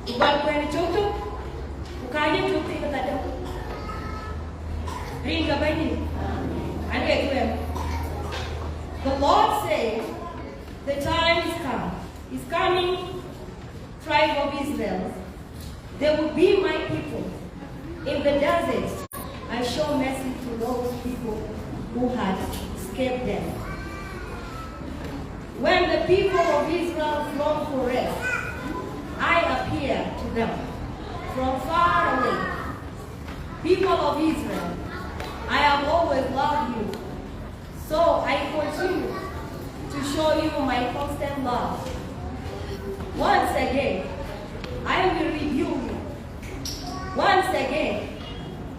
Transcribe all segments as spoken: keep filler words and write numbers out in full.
Ku bäk kuɛ̈n cök tök, ku kääc ë cök thïn ë kadäŋ. Rin ke Bɛ̈nydït. Anë tueŋ. The Lord says, the time is come, is coming, tribe of Israel. They will be my people. In the desert, I show mercy to those people who had escaped death. When the people of Israel long for rest, I appear to them from far away. People of Israel, I have always loved you, so I continue to show you my constant love. Once again, I will rebuild you. Once again,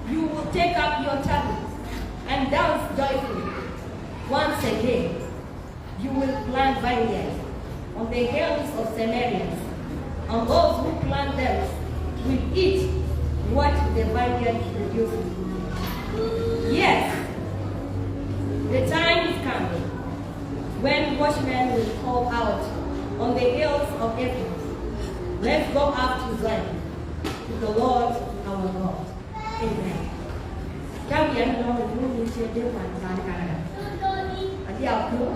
you will take up your tablet and dance joyfully. Once again, you will plant vineyards on the hills of Samaria, and those who plant them will eat what the vineyard produces. Yes, the time is coming when watchmen will call out on the hills of Ephraim, let's go up to Zion, to the Lord our God. Amen. Tabu ya nɔ ni mun ni ce de kwan kan Canada. Adi aku,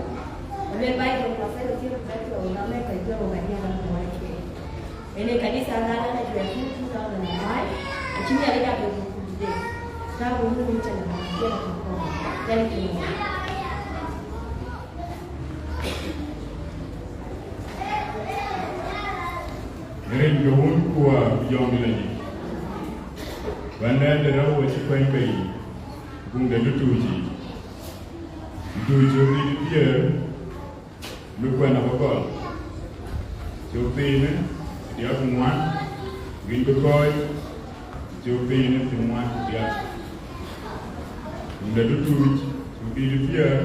amen Bible na fero kiro kati o na me ka jero ka dia na kwa ke. Ene kanisa na na na jua two thousand and five. Achini ya ya be ku de. Tabu mun ni ce na ya ko. Thank you. Rin ke wun kua yɔŋ la yic. Bän dɛn de rɛ̈u acï kuɛny bei, buŋ de dutuuc yic. Dutuuc cök dït thiëër, mi kuɛn abä gɔl. Cök thiinë, diäk ŋuan, wïn bï kɔ̈ɔ̈c, cök thiinë, thiëŋuan ku diäk. Buŋ de dutuuc, cök dït thiëër,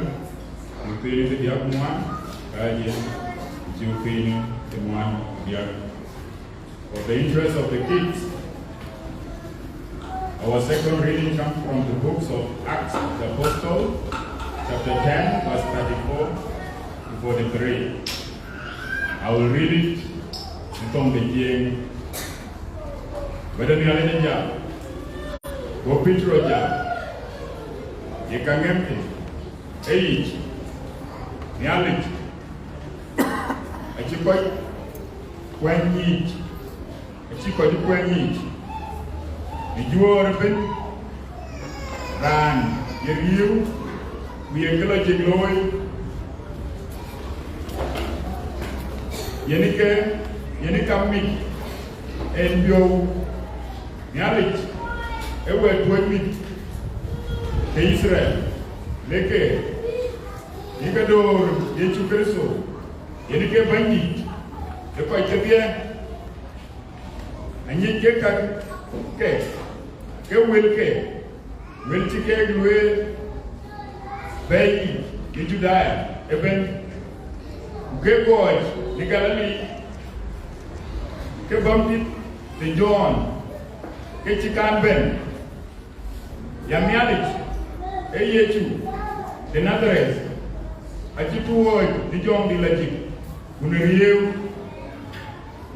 cök thiinë, diäk ŋuan, ka ye, cök thiinë, thiëŋuan ku diäk. For the interest of the kids, our second reading comes from the books of Acts of the Apostle, chapter ten, verse thirty-four to forty-three. I will read it in Thoŋ de Jiëëŋ. Wɛ̈t de Nhialic ajam, go Petero jam, ye ka ŋɛmkï, ee yic, Nhialic acï kɔc kuɛny yiic, acï kɔc kuɛny yiic në Juöör ëbën, raan ye riëëu, ku ye kë lɔ jek looi, yen ke, yen kam mit en biöu. Nhialic ë wɛ̈t tuɔ̈c mit ke Yithriɛl, lek ke, ye ke door Yecu Kërtho, yen ke Bɛ̈nydït ë kɔc kedhie. Aŋic ke käk ke, ke wëlke, wël cï keek lueel bɛ̈ɛ̈i yiic në Judaya ëbën, ku ke kɔc në Galili, ke baptith de Jɔn ke cï kan bɛ̈n. Ya Nhialic, ee Yecu de Nadhareth, acï tuɔɔc në jɔŋdït lajik, ku në riëëu.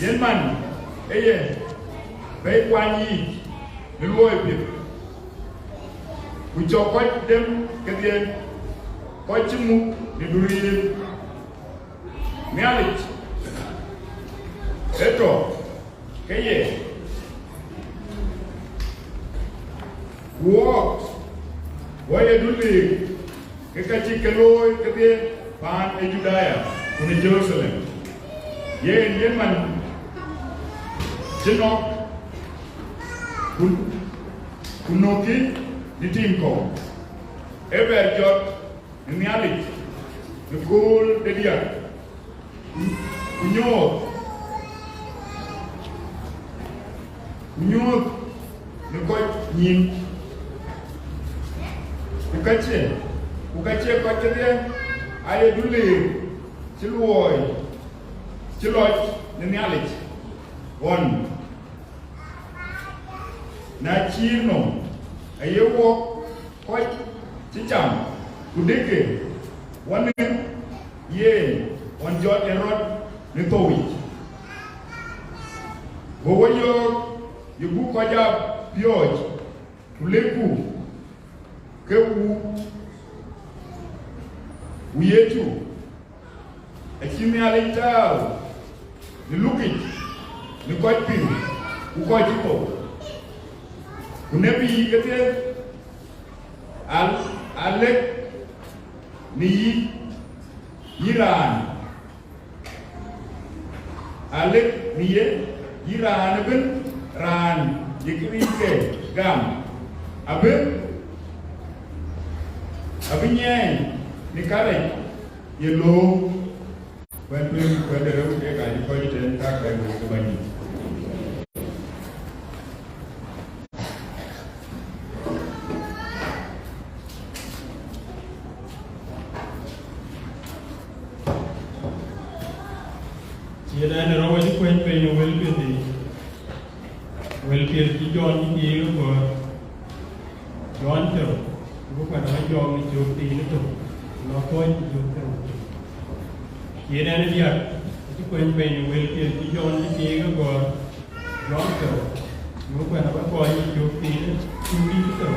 Yen man ë ye bɛ̈i kuany yiic në luɔi piɛth, ku cɔk kɔc dem kedhie, kɔc cï muk në duriëër. Nhialic ë tɔ ke ye, ku wɔɔk, wɔ ye duliik ke ka cï ke looi kedhie paan ë Judaya ku në Jeruthalem. Yen, yen man cï nɔ̈k, ku, ku nökkï në tim kɔ̈u, ë bɛ̈r jɔt në Nhialic në kööl de diäk, ku, ku nyuɔɔth, ku nyuɔɔth në kɔc nyïn, ku ka cie, ku ka cie kɔc kedhie, aye duliik cï luɔi, cï lɔc në Nhialic ɣɔn. Na cïï nɔm, aye wɔk kɔc cï cam, ku dëkkë wɔ në yen ɣɔn jɔt en rɔt në thou yic. Go wo yɔ̈ɔ̈k, yï buk kɔc aa piɔ̈ɔ̈c, ku lëkku ke wu, wu Yecu, acï Nhialic tääu në lukic në kɔc pïu ku kɔc cï thou, ku nebï kedhie aa, aa lëk në yï, yï raan, aa lëk në ye, yï raan ëbën, raan ye këriëëcke gam, abï, abï nyiɛɛny në kärɛc ye lööŋ. Kuɛn tueŋ, kuɛn de rou, kek aa cï kɔc tɛ̈n, ka kuɛn wek ke Bɛ̈nydït. Yen ɛn ë rɔt wec kuɛny piny ë wël piɛth yiic, wël piɛth cï Jɔn cï thiëëk ë gɔ̈ɔ̈r. Jɔn cï rou, ku kuɛn ë jɔɔk në cök thiin ë tök, lɔ kɔc cï cök thiin ë tök. Yen ɛn ë diäk, acï kuɛny piny ë wël piɛth cï Jɔn cï thiëëk ë gɔ̈ɔ̈r. Jɔn cï rou, ku kuɛn ë kɔc cï cök thiin ë tök, cök thiin ë tök.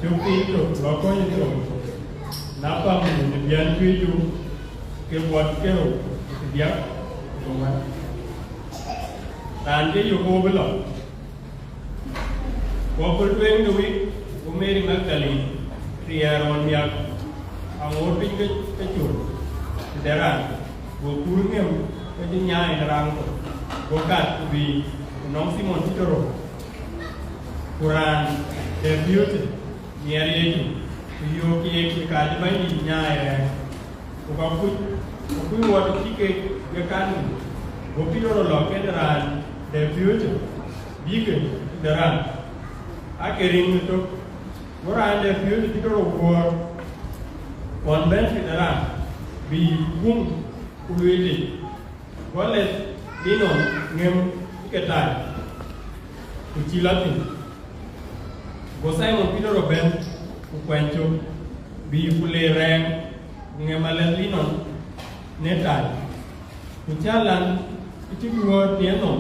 Cök thiin ë tök, lɔ kɔc ë tök. Na pam në biän cuëëcdu, ke buɔt ke rou, ke diäk, ke ŋuan. Raan cï yök wo bï lɔ. Ku aköl tueŋ de wik, ku Mary Magdalene, riɛɛr ɣɔn miäk, aŋoot piny ke, ke col tëde raan, go kuur ŋëm ke cï nyaai në raan kɔ̈k, go kat ku bïï ënɔŋ Thimon Petero. Ku raan de piööcë nhiɛɛr Yecu, ku yöök keek, ke ka cï Bɛ̈nydït nyaai rɛɛŋ. Ku ka kuc, ku kuc wɔ të cï kek ye kan nïïm, go Petero lɔ kenë raan de piööcë, bïk tëde raan, aake riŋ ëtök. Go raan de piööcë Petero guɔ̈ɔ̈r, ɣɔn bɛ̈n tëde raan, bï guŋ ku lueel tic. Go lɛth linon ŋëm ke taai, ku cïï lɔ thïn. Go Thimon Petero bɛ̈n, ku kuɛny cök, bïï ku le rɛɛŋ, ku ŋëm alɛth linon në taai. Ku cä lan ë cï guɔ̈ɔ̈r në yenhom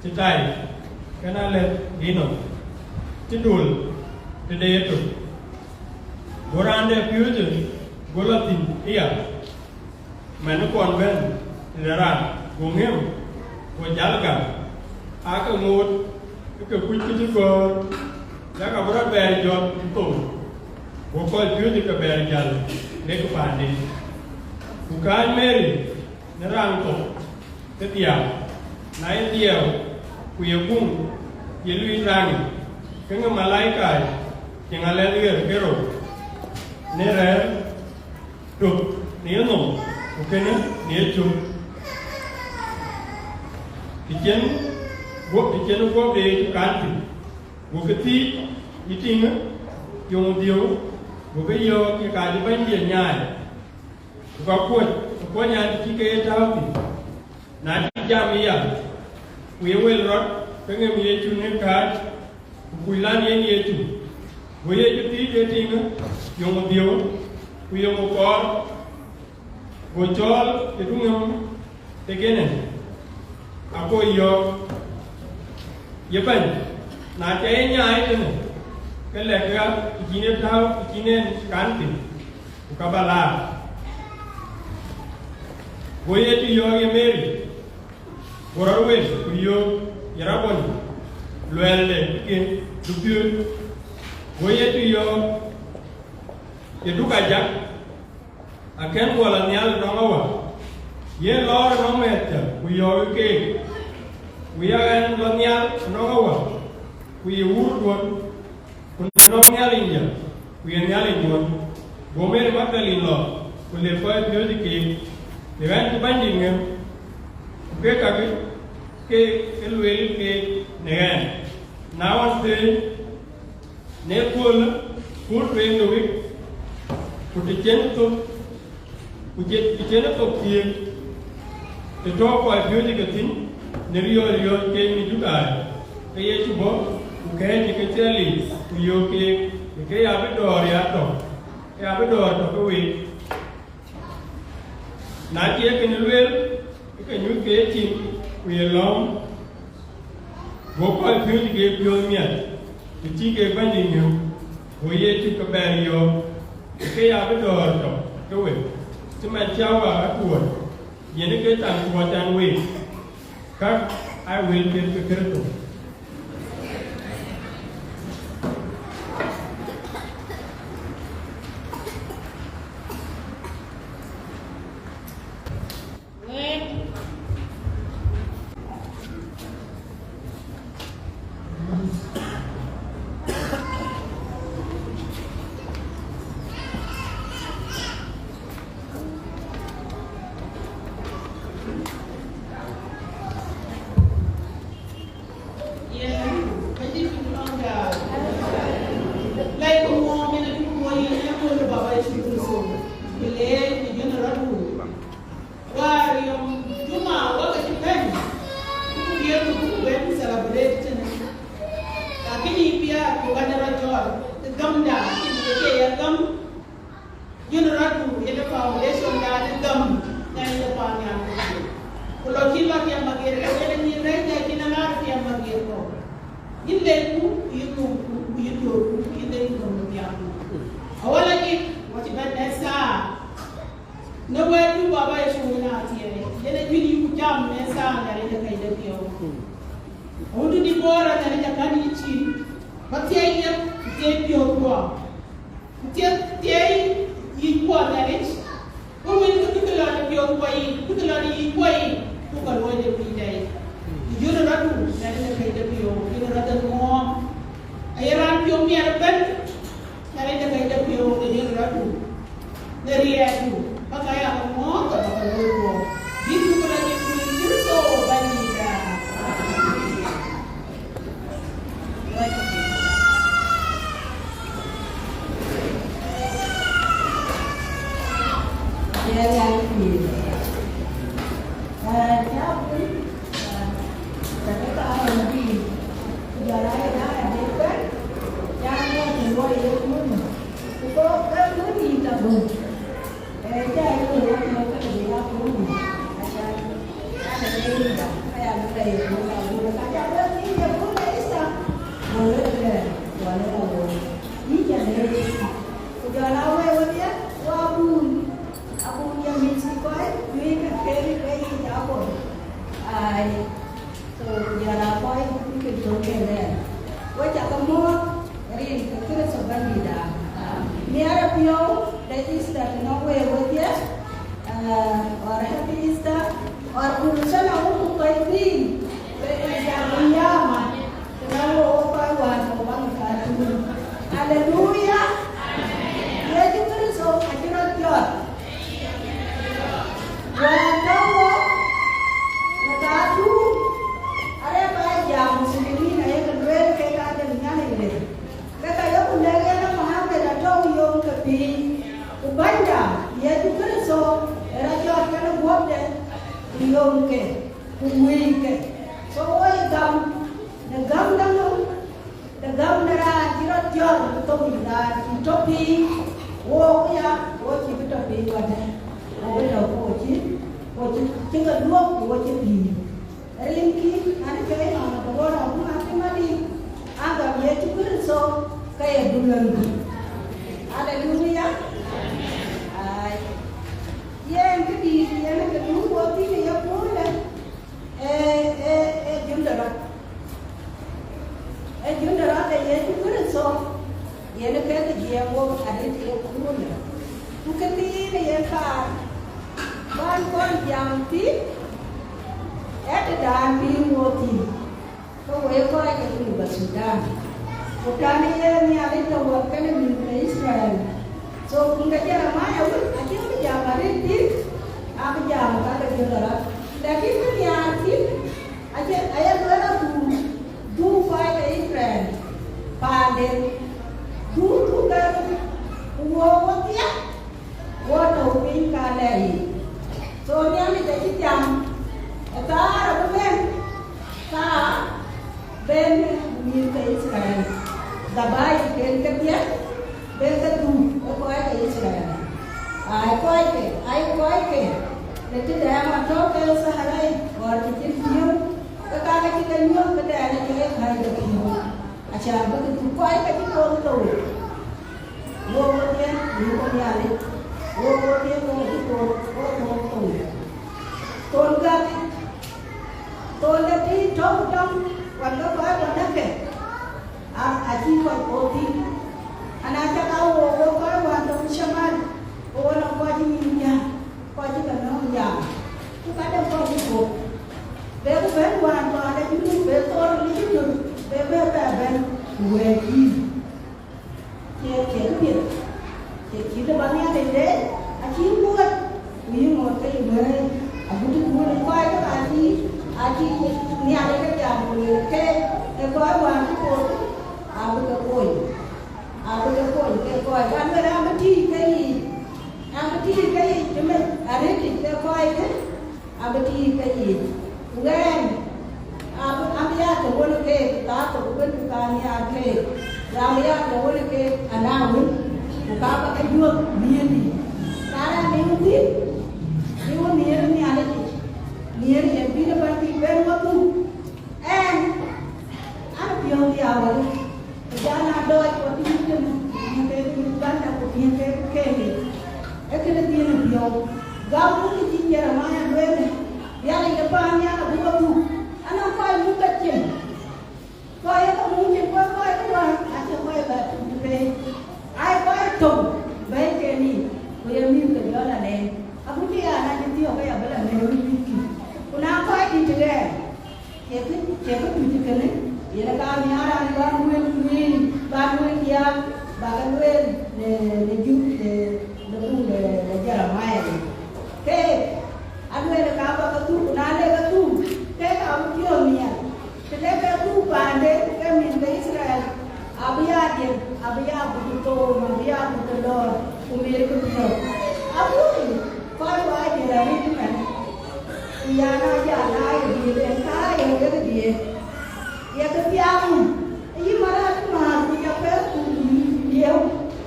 cï taai, kën alɛth linon cï dol tëde yetök. Go raan de piööcë go lɔ thïn ëya, man ë kɔn bɛ̈n tëde raan, go ŋëm, go jäl gam, aake ŋoot ke kuc kë cï gɔ̈ɔ̈r, yak abï rɔt bɛɛr jɔt thou, go kɔc piööcë ke bɛɛr jäl lek paanden. Ku kääc Mary në raan thok ke dhiau, na ye dhiau, ku ye guŋ, ye luic raŋic, ke ŋëm malaikaai cieŋ alɛth ɣer kerou në rɛ̈ɛ̈r tök në yenhom, ku kënë në yecök. Të cïn guɔ̈p, të cïn guɔ̈p de Yecu kan thïn, gokï thiic, ye tiiŋë, yöŋ dhiëëu, gokï yɔ̈ɔ̈k, ye ka cï Bɛ̈nydït nyaai. Ku ka kuɔ̈c, ku kuɔ̈c an, të cï ke ye tääu thïn. Na cï jam ëya, ku ye wel rɔt, ke ŋëm Yecu në kääc, ku kuc lan yen Yecu. Go Yecu thiic ë tiiŋë, yöŋ dhiëëu, ku yöŋ kɔɔr, go cɔɔl ë duŋëm tek ënë, ago yɔ̈ɔ̈k, ye Bɛ̈ny, na ca ye nyaai tënë, ke lɛ̈k ɣa të cïn ye tääu, të cïn en kan thïn, ku ka ba laar. Go Yecu yɔ̈ɔ̈k ye Mary, go rɔt wel, ku yöök ye, Raboni, luɛɛlde ke dupiööc. Go Yecu yɔ̈ɔ̈k ye, Duk ajak, akën guɔ lɔ nhial ënɔŋ Wä, yen lɔɔr ënɔŋ mɛ̈ɛ̈thcä, ku yɔ̈ɔ̈k keek, ku ya ɣɛn lɔ nhial ënɔŋ Wä, ku ye Wuurduön, ku nɔŋ Nhialic ya, ku ye Nhialicduön. Go Mary Magdalene lɔ, ku lëk kɔc piööcë keek, ye ɣɛn cï Bɛ̈nydït ŋëm, ku kek kakë keek ë lueel keek në ɣɛn. Na ɣɔn thëëny në köölë, kööl tueŋ de wik, ku të cïn thok, ku cï, të cïn thok thiëëk, të tɔ̈ kɔc piööcë ke thïn në riɔ̈ɔ̈c riɔ̈ɔ̈c keek në Judai, ke Yecu bɔ̈, ku kɛ̈ɛ̈c ë kethiɛl yiic, ku yöök keek, ke ya bï dɔ̈ɔ̈r ya tɔ̈, ke ya bï dɔ̈ɔ̈r tɔ̈ ke week. Na cï ye kënë lueel, ke ke nyuc ke ye cin, Ku ye lɔ̈ɔ̈m, go kɔc piööcë ke piɔ̈ɔ̈th miɛt, të cï kek Bɛ̈nydït nyuc, go Yecu ke bɛɛr yɔ̈ɔ̈k, ke ya bï dɔ̈ɔ̈r tɔ̈ ke we, cï man cï Wäär atuɔɔc, yen ke taŋ tuɔɔc tɛ̈n week. Käk aa wël piɛth ke Kërtho. Yen, Bɛ̈nydït, cuk lɔ̈ŋda. Lɛc ku ŋuɔɔm yen acuk luɔi yen ë kööl de Baba Yecu Kërtho. Ku leec në jön rɔt ku. Wäär yom Juma wek acï bɛ̈n. Ku bï yen ku bï bɛ̈n celebrate tënë. Lakini pia ku ɣɛn rɔt cɔɔl, ë gamda, ë ke ya gam. Jön rɔtdu yen ë foundation dan ë gam, na yen ë paannhial. Ku lɔ cï lɔ tiɛm mageer, ke yen ë nyin rɛ̈ɛ̈c, na cïn aŋaar tiɛm mageer kɔ̈u. Yïn lɛcku, ku yïn nöömku, ku yïn döötku, ku yïn lɛcku nööm ë piathku. Awala yïk, wacï bɛ̈n në thaa. Në wɛ̈tdu Baba Yecu yen athiɛɛi, yen ë juëc yïku cam në thaa Nhialic ë kɛ̈c de piɔ̈u. Awut Debora Nhialic akɛ̈n yï cï, ba thiɛi yek, ku thiɛi piɔ̈ɔ̈thkuɔ. Ku thiɛth thiɛi yïckuɔ Nhialic, ku wëlkë bïkï lɔ në piɔ̈ɔ̈thkuɔ yiic, bïkë lɔ në yïckuɔ yiic, ku ka luɔi de piny dɛɛi. Ku jön rɔtdu, Nhialic ë kɛ̈c de piɔ̈u, jön rɔt de ŋuɔɔm. Aye raan piɔ̈u miɛt ëbɛ̈n, Nhialic ë kɛ̈c de piɔ̈u, ke jön rɔtdu. Në riɛɛtdu, bäk aya ke ŋuɔɔm, ke bäk luɔi guɔ. Bï ku la Yecu Kërtho Bɛ̈nydïïtda. Ku jɔl a wëu wedhie, wo abun, abun ye mïth cï kɔc juëc ke kek ke yic akɔ̈l. Ai, so ku jɔl a kɔc bï ke jɔ̈ɔ̈k ke lɛɛr. We ca ke muɔ̈ɔ̈th rin ke Kërtho Bɛ̈nydïïtda. Miɛt ë piɔ̈u de Easter tënɔŋ wëu wedhie, ah, or happy Easter, or kullu sana wa antum tayyibin, we ijab al-qiyama. Tënɔŋ wo, wo kɔc wään tɔ̈ baŋ ë Khartoum. Aleluya! Yecu Kërtho acï rɔt jɔt. Wään tɔ̈ wo në Khartoum, arëk aa jam Muslimin ayek lueel kek aa de Nhialic rëër. Ke ka yeku lɛ̈k yen ë Muhammad atɔ̈u yom ke piny, ku Bänyda Yecu Kërtho ë rɔt jɔt kenë guɔ̈pde, ku yom ke, ku wëi ke. So wo ye gam në gäm de ŋö? Në gäm de raan cï rɔt jɔt në thok yic, raan cï tɔ̈ piny, wok ya, wo cï bï tɔ̈ piny wadë, wo bï tɔ̈ ku wo cï, wo cï, cï ke duɔ̈k ku wo cï pïïr. Rinkï, an, ke ënɔɔnë, ke wo rɔt ku ŋa cï madï, agam Yecu Kërtho, ke ye duëërdu. Aleluya! Ai. Yen këdïït, yen ke duk wo thïn ë yeköölë, ee, ee, ee jön de rɔt. Ee jön de rɔt de Yecu Kërtho, yen ke ke jiɛɛm wok arëët ë yeköölë. Ku këthiin ë yen kaar, bän kɔn jam thïn, ee tëdan pïïr wo thïn. Ke wek kɔc ke Junub Thudan, ku tɛ̈n ye Nhialic tɔ̈ wok kenë mïth ke Yithriɛl. So, kun ke Jeremia wën, acï bï jam arëët thïn, abï jam ka ke jɔt rɔt. Lakin bï nhiaar thïn, acie, aye lueel adhuk, dhuk kɔc ke Yithriɛl paanden, dhuk, dhuk ke röt, ku wok wo thiëk, wo tɔ̈u piny ka lɛ̈i yic. So Nhialic acï jam, ë thaar abï bɛ̈n, thaar ben mïth ke Yithriɛl, dhabail ken kedhie, ben ke dhuk ë kɔc ke Yithriɛl. Ai kɔcke, ai kɔcke, në tëde ama tɔ̈u ke Sahara yic, ɣɔn të cïn piɔ̈u, Yök këdɛn ë ke ye kääc de piɔ̈u, acan bï ke dhuk kɔc ke cï thou thou. Wo wo dhiën, yï wo Nhialic, wo wo dhiën, wo cï thou, wo thou thou. Thon gäk, thon de tïï tɔ̈u dɔm, wal ke kɔc wä näk ke, a, acï kɔc poth thïn. Ana cak a wo, wo kɔc wään tɔ̈u shamal, wo wo nɔŋ kɔc cï nyïïn nyääŋ, kɔc cï ke nɔ̈k nyääŋ, ku ka de kɔc cï thou. Be ku bɛ̈n wään paanda Junub, be thɔɔr ë Junub, be bɛ bɛ bɛ̈n ku wɛ̈ɛ̈t yïn. Cie, cie këpiɛth, cie cït ë ba Nhialic leec, acï wuɔ̈t, ku yï ŋoot ke yï wɛ̈ɛ̈t, agut të duööl ë kɔc ke acï, acï Nhialic ke jam ku lueel ke, ke kɔc wään cï poth, abï ke kony, abï ke kony ke kɔc, an, wën abï tïï ke yiic, abï tïï ke yiic, të mec arëtic ke kɔc ke, abï tïï ke yiic. Ku ɣɛn, abï, abï ya ke wën keek, ka thok ëbën ku ka nhiaar keek. Abï ya ke wën keek anawën, ku ka bä ke juɔ̈k nhiëërdï. Ka raan liu thïn, liu nhiëër Nhialic yic, nhiëër yen bï në bän bï bɛ̈n wä thuk. Ɛn, an, piɔ̈u ya wël. Ku jal na dɔɔc kɔc bï tëm, bï ke Uganda ku bï ke Kenya. Ee kënë dhiën ë piɔ̈u. Gam wun kë cï Jeremia lueel, Nhialic de paannhial abï ke dhuk. Anɔŋ kɔc muk ke cin. Kɔc ye ke muk cin, kɔc, kɔc ke wään, acie kɔc bɛ tum të pei. Ai kɔc tök bɛ̈ɛ̈i ke nin, ku ye mïth ke jɔl alɛɛny. Agut cï ya na cï thiɔ̈k ke ya bï la ŋɛ̈ɛ̈r wïc wïckï. Ku na kɔc dït tëde, Cie kë, cie kë tuc kënë, yen ë ka nhiaar an, bän wël, wël, bän wël diäk, bä ke lueel në, në Jup, në, në buk de, de Jeremia yic. Keek, alueel ka bä ke dhuk, ku na le ke dhuk, keek abï piɔ̈ɔ̈th nhial. Të le ke dhuk paande, ke mïth ke Yithriɛl, abï ya diël, abï ya gut ë thoom, abï ya gut ë lɔ̈ɔ̈r, ku miɛt ke piɔ̈ɔ̈th. Agut kɔc wä diël arëët ëmɛn. Ku yɛn aa jal aa ye diëëth en, ka ye wek diëëth, ye kë thiaak mum. Ayï mär aa cï määr, ku jɔ pɛ̈ɛ̈th, ku lieu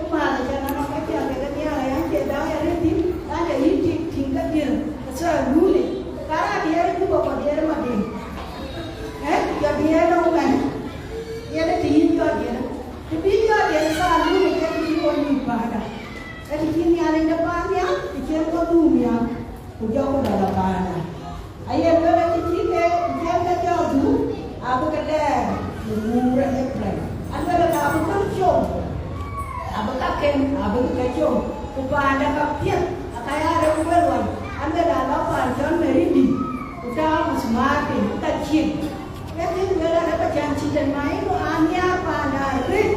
ë määr, acan anɔŋ ka cä kek nhiaar, ayan cie daai arëët thïn, an, de yïn tik tïŋ ke diëër ë thɔɔr ë luulic, ka raan diëër ë Juba ku diëër ë Madiŋ. Ë, jɔ diëër ënɔŋ mɛn, yen ë të yïn jɔ diëër. Të bï jɔ diëër ë thɔɔr ë luulic, ke të cï wo nyuc paanda. Ee të cï Nhialic de paannhial, të cï en wo dhuum nhial. Ku jɔku dɔl ë paanda. Aye lueel acï cï ke cɛn ke jɔ dhuk, abï ke lɛɛr në wuur ë Epraim. Alueel ka abï käŋ com, abï ka ken, abï ke com, ku paanda ka piɛth, aka ya rem wël wan. Alueel alɔ paan cɔl Meridi, ku Tamus määr piny, ka cin. Ee kë lueel arëk acän cït en ma yïn, aa nhiaar paanda arëët,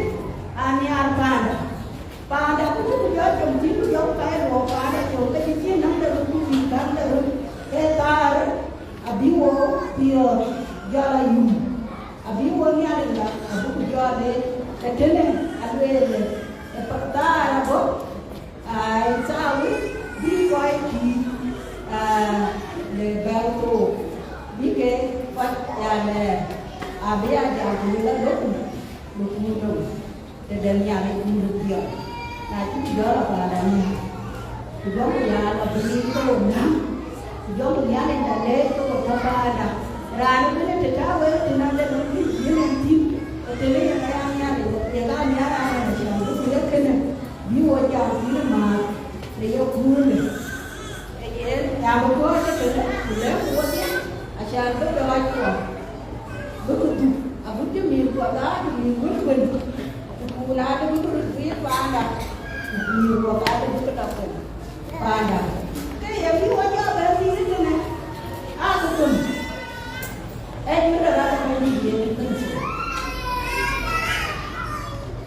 aa nhiaar paanda. Paanda ku cï ku jɔ com cï ku jɔ ku ka ye luɔk paanda com, ke cï cïn nɔm de röt ku bï käŋ de röt, ke thaar abï wo piɔ̈ɔ̈th jɔl a yum, abï wo Nhialic la, abï ku jɔ leec. Ee tënë alueel, ë pa- thaar abɔ̈, aa, ë thaar wën bï kɔc tïït, aa, le bɛ̈ɛ̈r thook, bï ke kɔc ya lɛɛr, abï ya jam ku lëk alökku, lëkku nöm. Tëde Nhialic bï röt piɔ̈ɔ̈th. Na cï ku jɔ lɔ paanda nhial, ku jɔku ya lɔ bï thou näŋ, ku jɔku Nhialic la leec ke wo tɔ paanda. Raan ëbën ë të tɔ̈ wek thïn, ade nɔm bï yen en thïn, ku tënë yen aya Nhialic, ye ka nhiaar raan ëbën acän bï ku ye kënë bï wo jam thïn ë määr në ye kuurë. Ee yen, ya bï kɔc ë tënë, ku lɛ̈k ku wo dhiën, acän bï dɔɔc kuɔ. Bï ke dhuk, agut cï mïth guɔ dhaar, ku mïth wën wën, ku kuun ade bï ke röt guiir paanda, ku mïth guɔ dhaar de bï ke dap thïn paanda. Ke ye bï wɔ jɔ bɛ mïth tënë, aa ke thöm. Ee jur de raan ë Bɛ̈nydït Yecu Kërtho.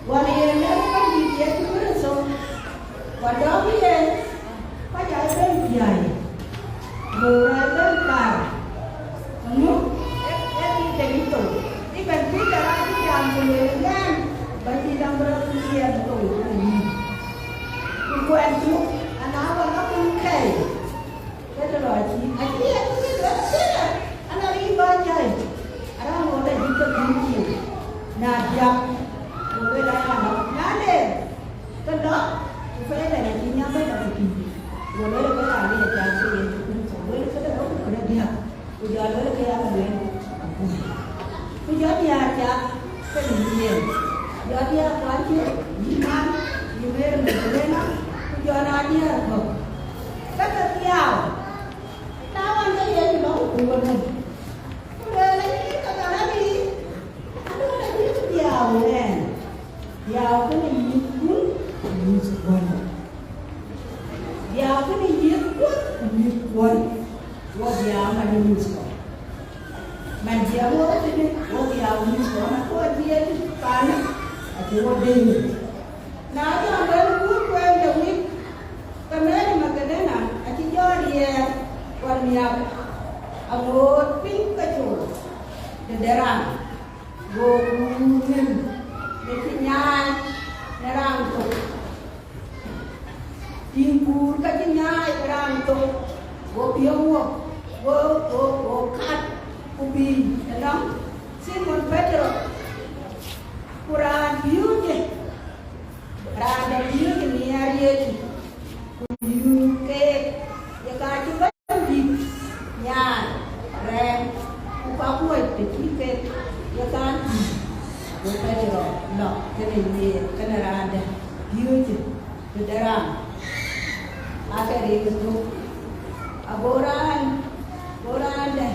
Wën ye lɛ̈k Bɛ̈nydït Yecu Kërtho, ku dɔm yen, kɔc aa bɛ̈n piäi, bï rɔt bɛ̈n kaar. Ŋö? Ee, ee Pïtɛr yï thou. Even Pïtɛr acï jam ku lueel ëlɛ̈ɛ̈n, Bɛ̈nydït abï rɔt thiëëc thou ë yïn. Ku kuɛn cuk, ana wä lɔ kuny kɛ̈i. Ke të lɔ acï, acï Yecu ke lueel Pïtɛr, ana yïn lɔ cäi. Araan ŋot ajïth ke kuny cin. Na diäk, ku lueel aya lɔ. Na le, ke lɔ, ku Pïtɛr acï nyaŋ bɛ̈n lɔ ku tïŋ. Go lueel ke raan ë ye jam ke Yecu Kërtho. Lueel këde rou ku këde diäk. Ku jɔ lueel ke ya lueel, akuma. Ku jɔ diäär cath kenë yen, jɔ diäär kuan cï yï man, yï Meri Magdalena, ku jɔ na diäär kɔ̈k. Ke ke dhiau, na ɣɔn ke Yecu lɔ ku kuur ënɔm. Ku lueel ayï ke ka rɛ̈ɛ̈r yiic, adu ke cï dhiau ënɛɛn, dhiau kenë yïthkun ku mïthkuɔn. Dhiau kenë yïthkun ku mïthkuɔn, wo dhiau man ë mïthkuɔn. Man dhiau wo tëde, wo dhiau mïthkuɔn, ku wo dhiëëth paanë, acï wo deŋ. Na jɔ bɛ̈n kuur kueer de wïc, ke Meri Magdalena acï jɔ riɛɛr ɣɔn miäk, aŋoot piny ke cool tëde raan, go kuur nim në cï nyaai në raan thok. Tïŋ kuur ka cï nyaai raan thok, go piɔ̈u wok, go, go, go kat ku bïï ënɔŋ Thimon Petero. Ku raan piööcë, raan de piööcë nhiaar Yecu, ku yöök keek, ye ka cï Bɛ̈nydït nyaai rɛɛm, ku ka kuɔc të cï kek ye kan tïŋ. Go Petero lɔ kenë yen, kenë raan de piööcë. Tëde raan, aake rik ë thök. Ago raan, go raan de,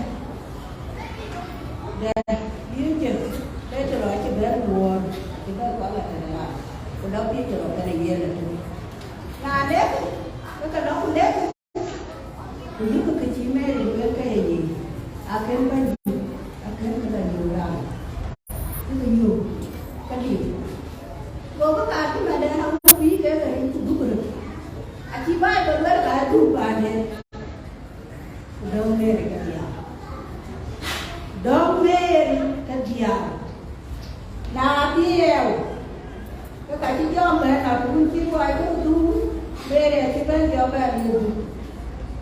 de piööcë, Petero acï bɛ̈n luɔɔr, acï bɛ̈n kɔn la tëde raan, ku lɔ Petero kenë yen ëtök. Na lek, ke ke lɔ ku lek, ku yökë kë cï Meri lueel ke ye yic, akën Bɛ̈nydït, akën kë la yöök raan, kë ke yöök kedhie. Gokï kaar cï Magdalena wïc kek ke ric ku dhuk röt. Acï Baibol lueel ka ë dhuk paanden. Ku dɔ̈ŋ Meri ke dhiau. Dɔ̈ŋ Meri ke dhiau. Na dhiau, ke ka cï jɔ bɛ̈n, na tuun cï luɔi ke dhuk, Meri acï bɛ̈n jɔ bɛ̈n ye dhuk.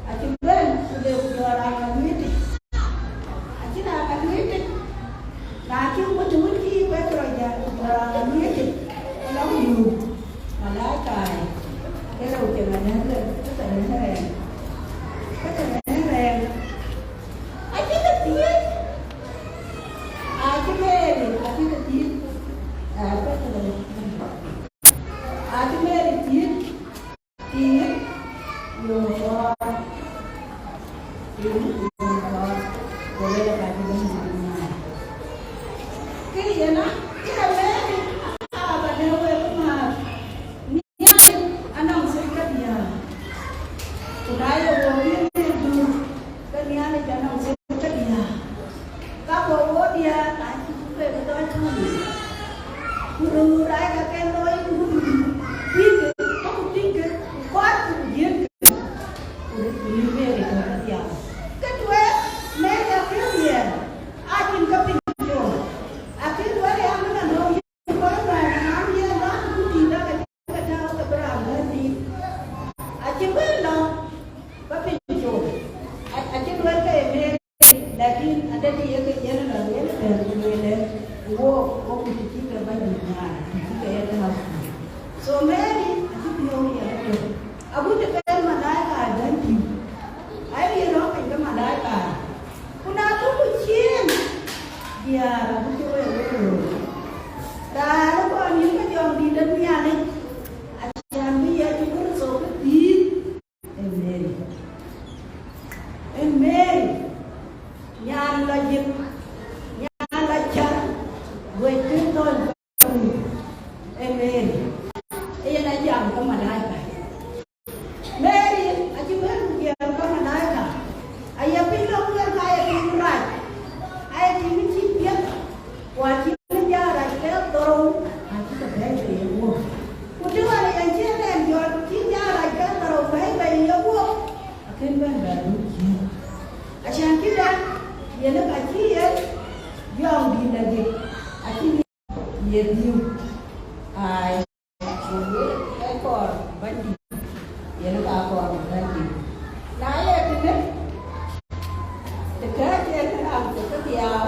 Acï bɛ̈n, ku le ku jɔ raan ŋa luitic. Acïn raan ŋa luitic. Na cï wun të wun cï Petero jäl, ku jɔ raan ŋa luitic, ke lɔ ku yöök. Malaika, ke rou cï ŋa nɛ̈k lë, ke ke nɛ̈k rɛɛm. Ke ke nɛ̈k rɛɛm. Acï ke thiëëc. Acï Meri, acï ke thiëëc. Aa, Petero. Acï Meri thiëëc. Tïŋ, yöŋ kɔɔr. Tïŋ, yöŋ kɔɔr. Ku lueel ka cï Bɛ̈nydït nyaai. Kë yen a, kë Meri, aa ba lɛ̈k wek määr. Nhialic anɔŋ thil ke diäär. Ku na ye wo yïn dhuk, ke Nhialic anɔŋ thil ke diäär. Ka wo wo diäär, acï ku pek dɔc tɔ̈u. Ku röör rac ka ke looi, ku ku tïŋkë, ku ku tïŋkë, ku kɔɔr, ku ku jiëëtkë. Ku röt ku yïn Meri tɔ̈u ke diäär. Ke tueŋ, Meri akën diäär, acïn ke piny col. Akën wɛ̈ɛ̈r ya mën anɔŋ yïn kɔc wɛ̈ɛ̈r, na ye lɔn ku tïŋ dak acï ke tääu ke bï raan bɛ̈n tïŋ. Acï bɛ̈n lɔ, ba piny col. A-, acï lueel ke ye Meri, lakin adɛ̈ të ye ke yen lɔ, yen bɛ̈n ku lueel, ku wo, wo ku të cï ke Bɛ̈nydït nyaai, të cï ke ye tääu. So Meri acï piɔ̈u riɛl ëtök. Agut të ke malaika bɛ̈n tïŋ, aye rɔ̈ɔ̈k piny ke malaika. Ku na duku ciëën, diäär agut cï wek wek röör. Raan ë kɔn yïn ke jɔŋdït de Nhialic, acän bï Yecu Kërtho ke dhïïth. Amen. Amen. Nyan lɔ jip, nyan lɔ cär, wec kën thɔ̈n. Amen. Yen a jam ke malaika. Meri acï bɛ̈n ku jiɛɛm ke malaika. Aye piny lɔ kueer ka ye piny rac. Aye tïŋ cï piɛth. Ku acï jarac ke dhorou, acï ke bɛ̈ɛ̈i bei ye guɔ̈p. Ku të ɣɔn ë yɛn cï ënɛn jɔt, cï jarac ke dhorou bɛ̈ɛ̈i bei ye guɔ̈p, akën bɛ̈n bɛ dhuk ciëën. Acän cï dɛ̈, yen ë ka cï yen jɔŋdït lɔ jik, acï ye dhiëëu. Ai, ku lueel ke kɔɔr Bɛ̈nydït, yen ka kɔɔr Bɛ̈nydït. Na ye tënë, të kääc en raan ke dhiau,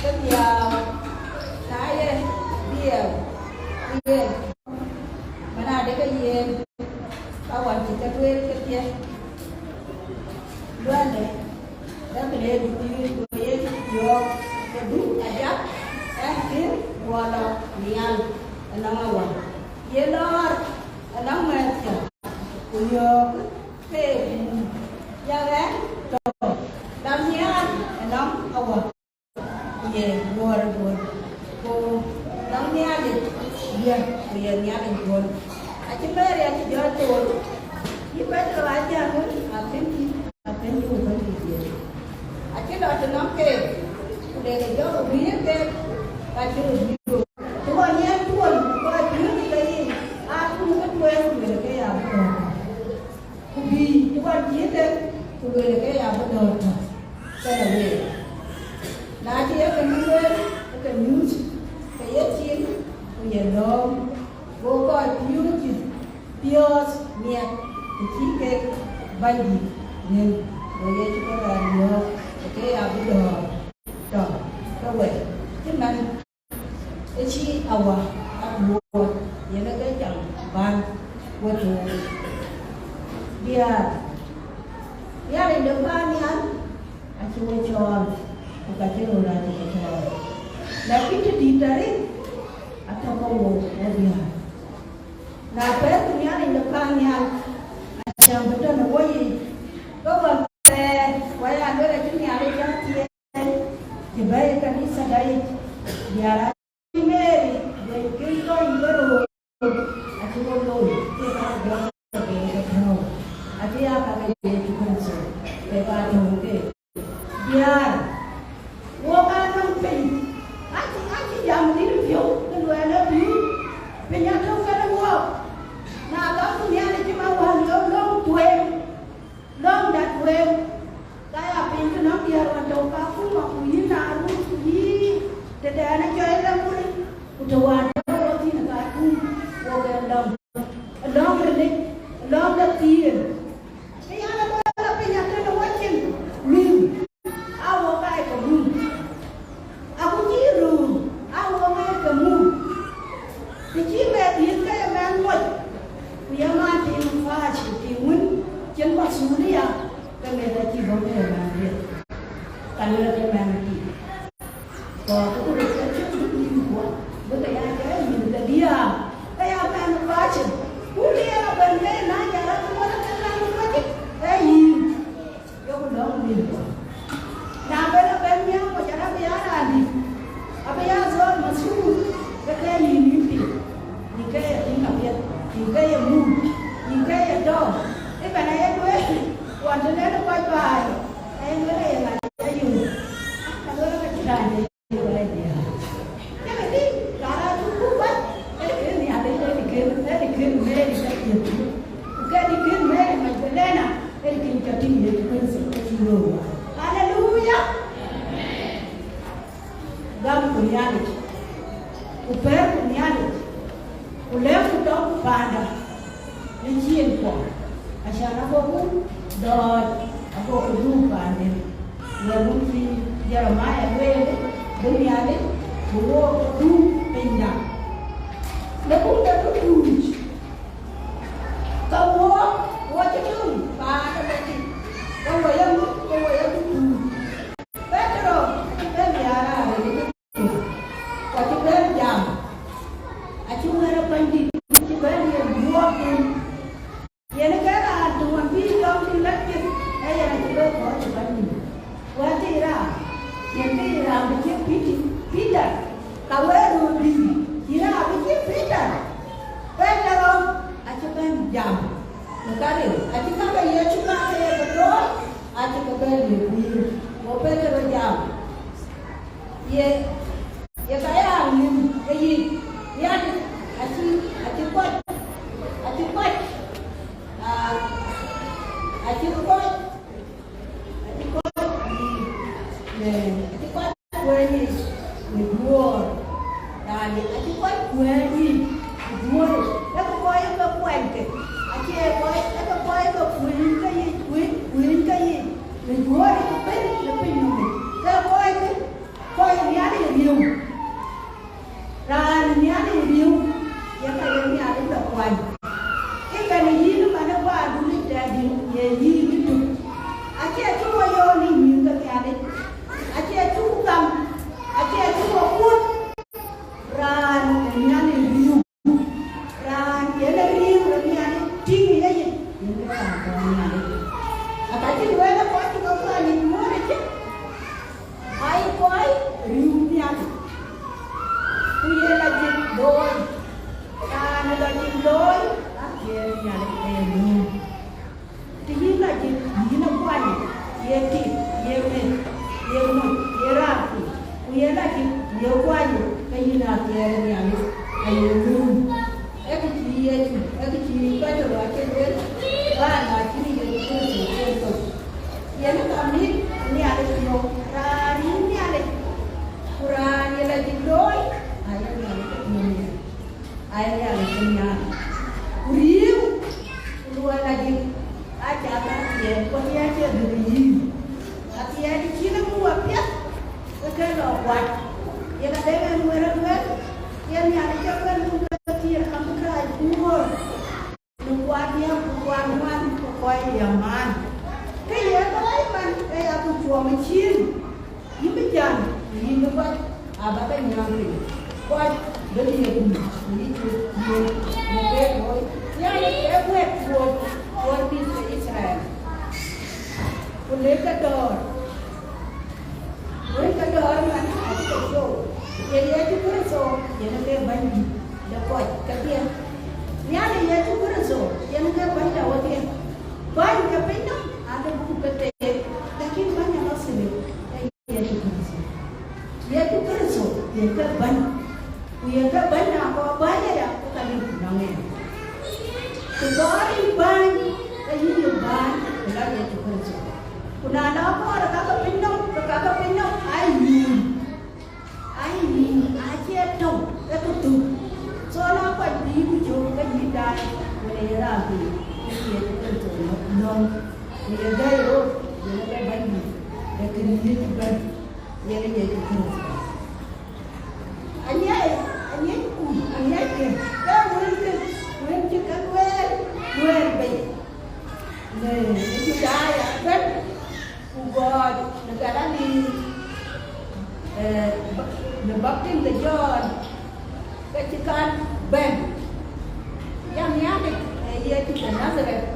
ke dhiau, na ye dhiau, yen, man adë ke yen, ka wan cï ke lueel kedhie, luɛlde, ke bï le bï thiëëc, ku ye cï jɔɔk. du ajak, ɛn kën guɔ lɔ nhial ënɔŋ Awa, ye lɔɔr ënɔŋ mɛ̈thkiɛ̈, ku yɔ̈ɔ̈k keek, yak ɛn tɔ̈ lɔ nhial ënɔŋ Awa, ku ye luɔɔr ë duɔ̈n, ku nɔŋ Nhialic ye, ku ye Nhialic duɔ̈n. Acï Mary acï jɔ tool, yï Petero acï ŋuɔ̈t, akën tïŋ, akën yï wëu Bɛ̈nydït Yecu. Acï lɔ tënɔŋ keek, ku le ke jɔkï guiir keek, ka cï röt yï röt. Të ɣɔn yen tuɔl kɔc piööcë ke yiic, aa tuŋ ke tueŋ, ku luelë ke ya bï dɔ̈ɔ̈r. Ku bï të ɣɔn cï dek, ku luelë ke ya bï dɔ̈ɔ̈r tɔ̈, ke lɔ week. Na cï ye ke lueel, ke ke nyuc, ke ye cin, ku ye lɔ̈ɔ̈m, go kɔc piööcë piɔ̈ɔ̈th miɛt, ku cï kek Bɛ̈nydït ŋic, go Yecu ke raan yɔ̈ɔ̈k, ke ke ya bï dɔ̈ɔ̈r tɔ̈, ke wɛ̈t cï man ë cï Awa aduɔɔt, yen ë ke cam bän we tuuc. Diäär, Nhialic de paannhial acï we cɔɔl, ku ka cï röör acï we cɔɔl. Lakin të dït arëët atɔ̈ ke wook wo diäär. Na pɛ̈ɛ̈rku Nhialic de paannhial, acäm bï tɔ̈ në woyiic, ke ɣɔn thɛɛr, ku aya luel acï Nhialic cä thiëëc, cï bɛ̈ɛ̈i ë kanithada yic, diäär, acï Mary, duëny kën tɔ̈ yï ke röör, acï wo looi, cï ka jɔ ke ke tɔ̈u, acï ya ka ke Yecu Kërtho, ke ka tɔ̈u ke. Diäär, wok aa nɔŋ piny, acï, acï jam dït piɔ̈u, ke luɛɛl ë piny, piny atɔ̈u kenë wok. Na gam Nhialic cï man wään lɔ lɔ̈ŋ tueŋ, lɔ̈ŋ dɛ̈t tueŋ, ka ya piny ke nɔŋ diäär ɣɔn tɔ̈u Kakuma, ku yïn Arut, ku yï tëdɛn ë cɔl Lamuri, ku të wään tɔ̈u wok thïn ë Kakuma, wok ë lɔ̈ŋ, lɔ̈ŋ rilic, lɔ̈ŋ de thiëër. Ke yan ë bɔ̈ lɔ piny atënë wacin mïu, aa wok aa ye ke mum. Aku cï röör, aa wok aa ye ke mum. Të cï mɛth yiëth ke ye mɛnh moc, ku ye man tim fac tim wën cïn masulia, ke meth acï bɔ̈ ke ye mɛnh riɛth, ka luel ke mɛnh tik. Kɔɔr ku röt ke cï bï nïm kuɔ, bï ke ya jɔ nïm ke diäär, ke ya mɛnh bacin. Ku liɛɛr abɛ̈n ke na jɔl a ku wala ke raan ë kuecik, ee yïn, yok lɔ̈ŋ nïm kuɔ. Na ben abɛ̈n nhiam ku jɔl abï ya raan dït, abï ya dhɔ̈l mathuk, ke ke nïm yïn piny, yïn ke ye piŋ apiɛth, yïn ke ye mum, yïn ke ye dɔm. Ëbɛ̈n aye lueel, ɣɔn të nɛn kɔc baai, aye lueel aye ŋa ayum, ka lueel ka cï raan de. Yekë tïŋ, karɛc ku bäc, ee kën Nhialic, ee kën, ee kën Mary ka Yecu, ku kën kën Mary Magdalena, ee kën cä tïŋ Yecu Kërtho ke cï röör wään. Aleluya! Gamku Nhialic, ku pɛ̈ɛ̈rku Nhialic, ku lɛ̈ŋku tɔ̈ paanda. Në ciɛɛŋ kuɔ, acan agoku dɔɔc, agoku dhuk paanden, wɛ̈t wën cï Jeremia lueel, bï Nhialic bï wook dhuk pinyda. Në buk de dutuuc, ke wook, wo cï tïŋ paan ë Bɛ̈nydït, ke wo ye ŋö, ke wo ye dutuuc. Petero acï bɛ̈n ya raan ril ë Ku acï bɛ̈n jam, acï wɛ̈t ë Bɛ̈nydït, acï bɛ̈n yen buɔɔth thïn. Yen ke raan të wën bï lɔ̈ŋ cï lɛ̈k cït, ee yen acï bɛ̈n kɔ̈ɔ̈c ë Bɛ̈nydït. Wɛ̈t ë raan, yen ke ye raan bï cït Pïtï-, Peter, ka wëë röördït, cï raan bï cït Peter. Petero acï bɛ̈n jam në ka ril, acï ka ke Yecu ka ke ye ke tooc, acï ke bɛ̈n ye guiir. Go Petero jam. Ye, ye ka ya ŋic ke yic, ya, acï, acï kɔc, acï kɔc, ah, acï kɔc, acï kɔc, ye, acï kɔc kuɛɛny yic në duɔ̈ɔ̈r, yani, acï kɔc kuɛɛny yic në duɔ̈ɔ̈r, ee ke kɔc ke kuɛny ke, acie kɔc, ee ke kɔc ke kuɛny ke yic, kuɛny, kuɛny ke yic në duɔ̈ɔ̈r ëbɛ̈n në piny nɔm yic, ke kɔc ke Kɔc ë Nhialic riëëu, raan ë Nhialic riëëu, ye ka ye Nhialic lɔ kuany. Ëbɛ̈n ë yïn ëmɛn ë Wädun yic tɛ̈dï, ye yïn ëtök. Acie cï wo yɔ̈ɔ̈k në nyïïn ke Nhialic, acie cuk gam, meth, ye moc, ye raan kuc, ku ye lajik, ye kuany, ke yïn athiɛɛr ë Nhialic, aye luui. Ee kë cï Yecu, ee kë cï Petero acï lueel, raan na cïn Yecu Kërtho cï thou. Yen ka mïth Nhialic yök, raan yïn Nhialic, ku raan ye lajik looi, aye Nhialic yök. Aya ya le kin ya. Ku riu, ku luɔi la jik, a ca ka tiɛɛt, ku tiɛɛt tiɛɛt de yïn. A tiɛɛt cïn a ku wa piɛth, ke ke lɔ kuat. Ye ka dek en wɛ̈t aduɛ̈r, ye Nhialic cä kuɛn ku ke tiɛɛt kam ka ai kuɔɔr. Në kuat diäk ku kuat ŋuan ku kɔc ya man. Ke ye looi man, ke ya ku cuɔm cin. Yïn bï jam, yïn bï kɔc aa bä ke nyääŋ piny, kɔc bï liep mïth, ku yï cï yen në keek looi, yani, ee wɛ̈t tuɔɔc, tuɔɔc mïth ke Yithriɛl, ku lëk ke dɔ̈ɔ̈r, wën ke dɔ̈ɔ̈r man acï ke cou, ye Yecu Kërtho yen ke Bɛ̈nydït de kɔc kedhie. Yani, Yecu Kërtho yen ke Bɛ̈ny de wedhie, bäny ke piny nɔm ade buk ke teek, lakin bäny ë lɔ thilë. Yecu Kërtho. Yecu Kërtho ye ke bɛ̈ny, ku ye ke bɛ̈ny, na kɔɔr bäny aya, ke ka liu nɔŋ en. Ku kɔɔr yïn bäny, ke yïn ye bäny, ku la Yecu Kërtho. Ku na lɔ kɔɔr ka ke piny nɔm, ke ka ke piny nɔm aa yïn. Aa yïn, acie tɔ̈u, ee ke thök. So na kuany bï ku cök, ke yïn daai, wala ye raan piny, ke Yecu Kërtho nɔm. Ku ye gäi rot, yen ke bɛ̈ny, ee kë riëëc bɛ̈ny. Yen Yecu Kërtho. Anyiɛc, anyiɛc ku, anyiɛc kë, ke wël kë, wël cï ke lueel, lueel bei. Në, në Judaya ëbɛ̈n, ku gɔɔc në Galili, eh, ba-, në baptith de Jɔn, ke cï kan bɛ̈n. Yɛn Nhialic, ee Yecu de Nadhareth,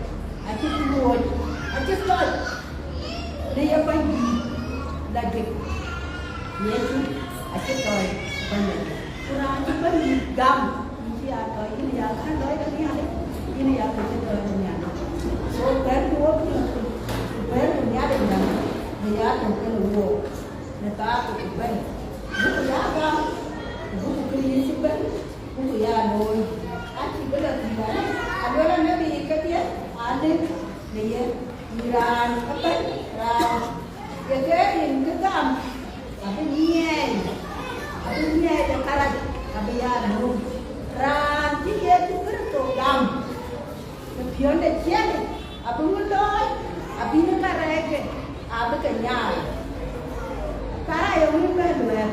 acï luɔ̈ɔ̈c, acï tɔc në ye Bɛ̈nydït la jik. Yecu acï tɔc Bɛ̈nydït. Ku raan cï Bɛ̈nydït gam, yïn cï ya tɔc, yïn ya kän lɔc de Nhialic, yïn ya kë cï tɔc de Nhialic. So, bɛ̈n ku wok piɔ̈ɔ̈th, ku bɛ̈n ku Nhialic nɔm, bï ya tɔ̈u kenë wook në thaar ku bɛ̈n. Buk ya gam, ku buk kë yïn cï bɛ̈n, buk ya looi. Acï bï lɔ thïn, aluel anebi kedhie, alik në ye, yï raan ëbɛ̈n, raan ye ke rin kë gam, abï nyiɛɛi, abï nyiɛɛi de karac, abï ya looi. Raan cï Yecu Kërtho gam, në piɔ̈nde ciɛɛŋ, abï ŋö looi, abï në karɛcke, abï ke nyaai. Kara ye wïc bɛ̈n luɛɛk,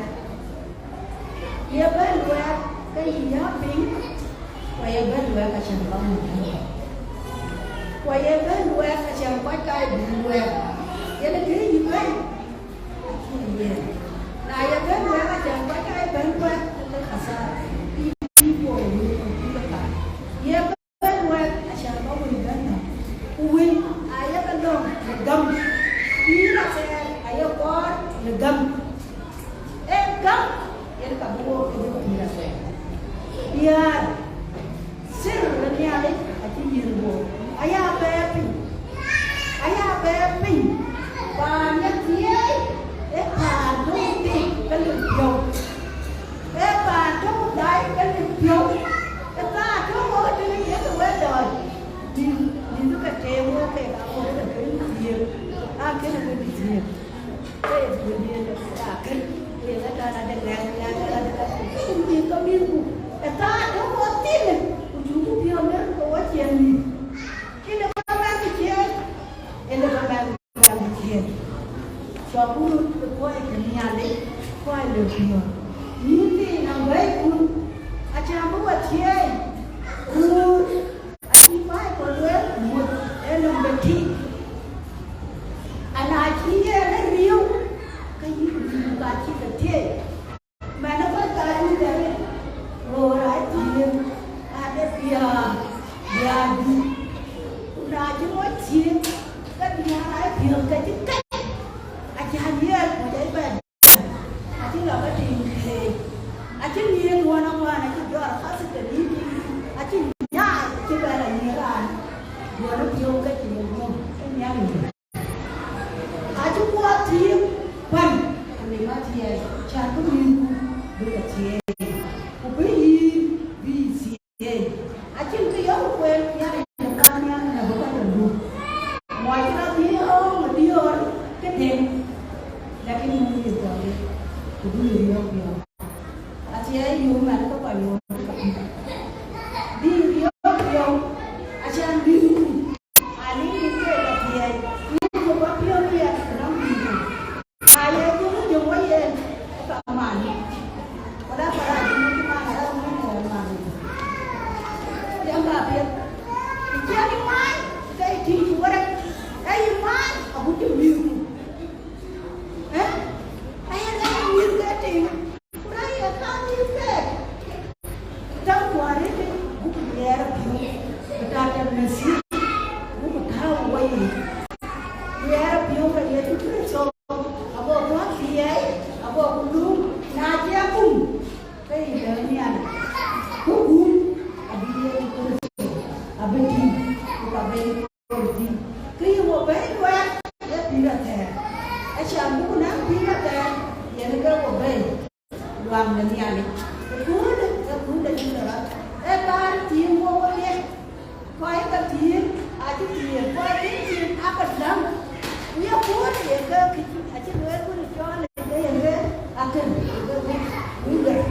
ye bɛ̈n luɛɛk ke yï yääk piny, ku ye bɛ̈n luɛɛk acïn kɔc muk bɛ̈n. Ku ye bɛ̈n luɛɛk acïn kɔc ka ye bɛ̈n luɛɛk. Yen kë yï bɛ̈n, acïn yen. Na ye bɛ̈n luɛɛk acïn kɔc ka ye bɛ̈n luɛɛk, ke khasara. Yï, yï, yï, yï, yï, yï, yï, yï, yï, yï, yï, Bɛ̈n wɛ̈t acän bä wëi bɛ̈n nɔm, ku wëi aye ke lɔ̈ŋ në gäm, pïïr athɛɛr aye kɔɔr në gäm. Ee gäm yen ka bï wook ke bï pïïr athɛɛr. Diäär, thir ë Nhialic acï yiëër wook, aya bɛ̈ɛ̈r piny, aya bɛ̈ɛ̈r piny, paan ye thieei, ee paan töŋ tik ke lip piɔ̈u. Ee paan töŋ daai ke lip piɔ̈u, ee paan töŋ ɣööt tënë yek wek dɔɔc. Dït, dït ke teem wek kek akööl ke kën thiëëk, aa kënë wek dït thiëëk. Ke ye wek diëëk aa kën, ku ye ɣɛn tɔ̈ na de ŋɛk, ŋɛk, ŋɛk, ŋɛk, ku mïth ke mïthku. Ee paan töŋ ɣööt thïn, ku cuk ku piɔ̈u mɛ̈n ke wɔ ciɛɛŋ mïth. Ënë bä mɛn ciëën, ënë bä mɛn. Nhialic ciëën. Cɔk röt ë kuɔɔc ke Nhialic, kuɔɔc le piɔ̈ɔ̈th. Yïn thïn abɛ̈ikun, acä bï we thieei, röör, acï Baibol lueel, muɔ̈th ee nɔm de tik. Ana cï yen ë riëëu, ke yïn riëëu ka cï ke thieei. Mɛn ë kɔc ka cï dɛ̈t, röör aa thiëëk, ade biäk, biäk dït. Ku na cï mɔc thiëëk, ke biäk aa piɔ̈ɔ̈th ke cï kec. Acä nhiɛɛr ku jɔ bɛ̈n. Acï lɔ ke tïŋ keek. Acï nhiëër ɣɔn aŋuan, acï jɔt kath ke dït. Acï nyaai, acï bɛ̈n la nhiëër raan. Duɔ̈n ë piɔ̈u ke cï yök nɔm, ke Nhialic. Acï guɔ thiëëk pan, ku lim athiɛɛi, cän bï mïthku bï ke thiëëi, ku bï yïn bï yï thiëëi. Acïn kë yɔ̈ɔ̈k kuɛɛr nhial ë nhial në bï kɔc dɔm duk. Muɔc cï rɔt dhiëëu ë diöör këden, lakin muk yï thɔɔr, ku bï yï riɔ̈ɔ̈k biɔ̈ɔ̈k. Athiɛɛi yöök mɛn ke kɔc ŋoot ke pïïr. Bï riɔ̈ɔ̈k riɔ̈u, acän bï ruu, alim bï keek athiɛɛi, bï ku bä piɔ̈u riɛl ë nɔm bï ruu. Na ye jɔŋ jɔŋ wä yen, ë ka man. Wala ka rac jɔŋ jɔŋ man, ë ka man ë man. Yɛn ka piɛth. Ku ciɛɛŋ yï man, ke yï tïŋ cï wärɛc. Ee yï man, agut cï mïïrku. Ë? Aye rɛ̈ɛ̈r mïth ke tïŋ, ku rɛ̈ɛ̈r ye kaŋ mïth keek. Ku täŋ kuäär ëtï, buk liɛɛr apiɔ̈u, ku taŋ de Mesia, buk tääu ë weyiic. Liɛɛr apiɔ̈u ke Yecu Kërtho, ago bɔ̈ thiɛɛi, ago ku luŋ, na cï a kum, ke yï lɛ̈k Nhialic. Ku kum, abï Yecu Kërtho, abï tïŋ, ku ka bɛ̈n. Kë yï wo bɛ̈ɛ̈i luɛɛl ee pïïr athɛɛr, acän buk naŋ pïïr athɛɛr, yen ke wo bɛ̈ɛ̈i luaŋ de Nhialic. Ë köölë, ë köölë cï ke rɔt, ee bäär thiëëŋ wo wo ye, kɔc ke thiëëŋ acï thiëëŋ, kɔc cï thiëëŋ aake läŋ. Ku ye köölë ye ke kë acï lueel wën cɔɔl ë ke yen ke akën, ke wïc, wïc gɛ̈t,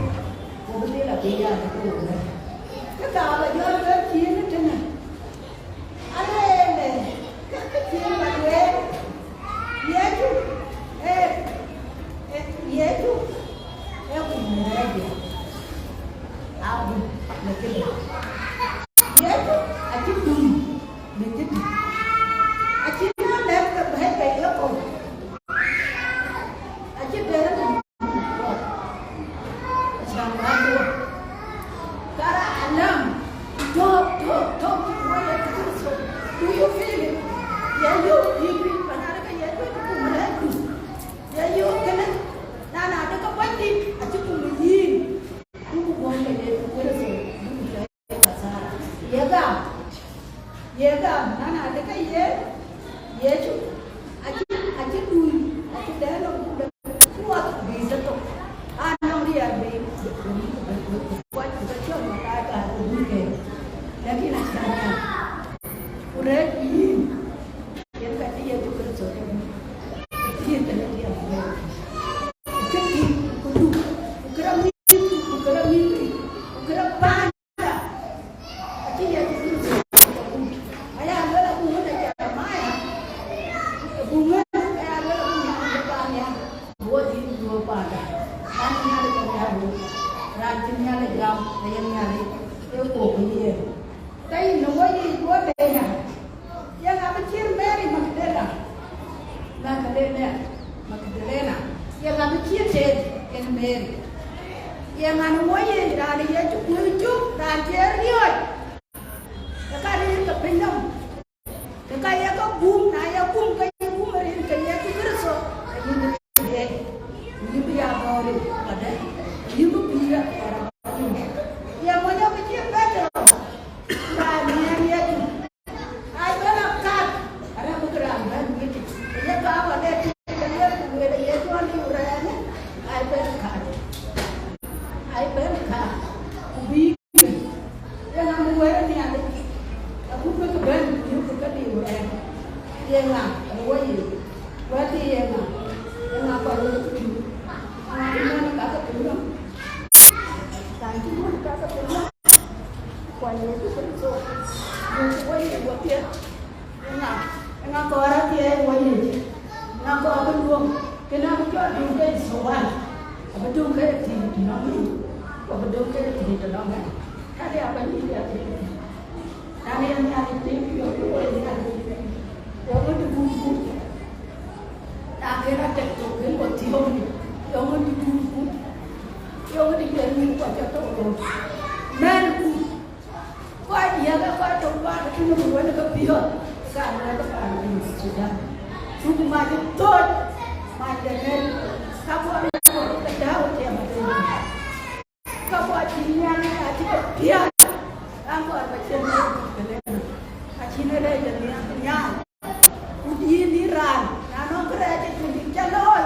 wo bï dhil abï ya ke wo bɛ̈ɛ̈i. Kë ka ba jɔl ke thiëëŋ ëtënë. Alueel, ke kë cï ba lueel, Yecu, ee, ee, Yecu, ee ku mɛɛrde, agut në këde. Yecu acï dum në këde. Acï rɔt lɛ̈k ke bɛ̈ɛ̈i bei ë kɔ̈u. Acï bɛ̈ɛ̈r Kara alam. Tök, tök, tök, wala Kristo. Do you feel it? Ya yo, yïn, panarë ke ya yo, ku mala ku. Ya yo, kënë. Na, na, de ka bandi, acï ku yïn. Ku ku bɔ̈ ke ye Kristo. Ye gam, ye gam, na, na, de ka ye, Yecu, acï, acï dui, acï dɛn nɔm ku de kuɔth bï tëtök. Anɔŋ riɛl bï, bï, bï, bï, bï kuɔc, bï ke cɔl malaika, bï dui ke. Lakin acï dɛn nɔm. Ku rɛɛc yïn, yen ka cï Yecu Kërtho ke bï. Cï yïn ke le riɛl bï. Ku kë tïŋ, ku duk, ku kërɛɛc mïth, ku kërɛɛc mïth, ku kërɛɛc paan. Acï Yecu Kërtho agut. Aya luel agut ŋö de Jeremia? Agut ŋö aya luel agut ŋö de Jeremia? Wo dhil duö panda. Raan cï Nhialic gam ya wo. Raan cï Nhialic gam, aye Nhialic. Ee kok yen. Ka yïn në wo yic wo de ya. Yeŋa bï cït Mary Magdala? Magdalena, Magdalena. Yeŋa bï cït teet yen Mary? Yeŋa në wo yic raan ë Yecu kuëëc cök, raan cï e riɔ̈ɔ̈c? Ë ka rin ke piny nɔm. Ë ka ye ke gum, na ye gum, ke ye gum rin ke Yecu Kërtho, ke yïn bï riɛɛc. Yïn bï ya dhɔ̈ɔ̈r rin wadë. Yïn bï pïïr athɛɛr. Ye mony abï cït Petero? Raan nhiɛɛr Yecu. Ai ben akat, arɛ̈ɛ̈r bï raan bɛ̈n wïtic. Ye ka ba le tïŋ, ke le ku lueel, ye jɔl liu rɛɛnë, ai ben akat. Ai ben akat, ku bï ke. Ye ŋa bï wɛ̈ɛ̈r Nhialic? Abuk bï ke bɛ̈n, ku yök ke liu rɛɛnë. Ye ŋa, ë wo ye? Wɛ̈ɛ̈r ye ŋa? Ye ŋa kɔc wek tïŋ? Ŋa cï mɛn ka ke piny nɔm? Raan cï mɛn ka ke piny nɔm? Kuany Yecu Kërtho, duökï wo yic wapiɛth. Ëŋa, ëŋa kɔɔr athiɛɛi wo yic? Ëŋa kɔɔr bï duöŋ? Kënë abï jɔ duŋ ke thowal. Abï duŋ ke tiit tënɔŋ yic. Ku abï duŋ ke tiit tënɔŋ ɣɛn. Ka de abä nyic ya tiit. Na yen Nhialic tiit, yöŋ wo Nhialic. Yöŋ wo dï gup gup. Na kën atek thok kën wo thiɔ̈k ni, yöŋ wo dï gup gup. Yöŋ wo dï yen nyin kua cä thok röt. Mɛn gup. Kɔc diäk ë kɔc tök duaar ke tïŋ ku wën ke piɔ̈ɔ̈th, ka luɛɛl ke paan piny Thudan. Cuk mac ë thöc, mac de ŋɛ̈l, ka bɔ̈ në kɔc ke dääu tiɛm adï. Ka bɔ̈ cï Nhialic acï ke piäät, raan kɔɔr ba cïn rɛɛc ke lëk, acïn rɛɛc de Nhialic. Ku yïn yïn raan, na nɔŋ kërɛɛc ë cïn dït cä looi,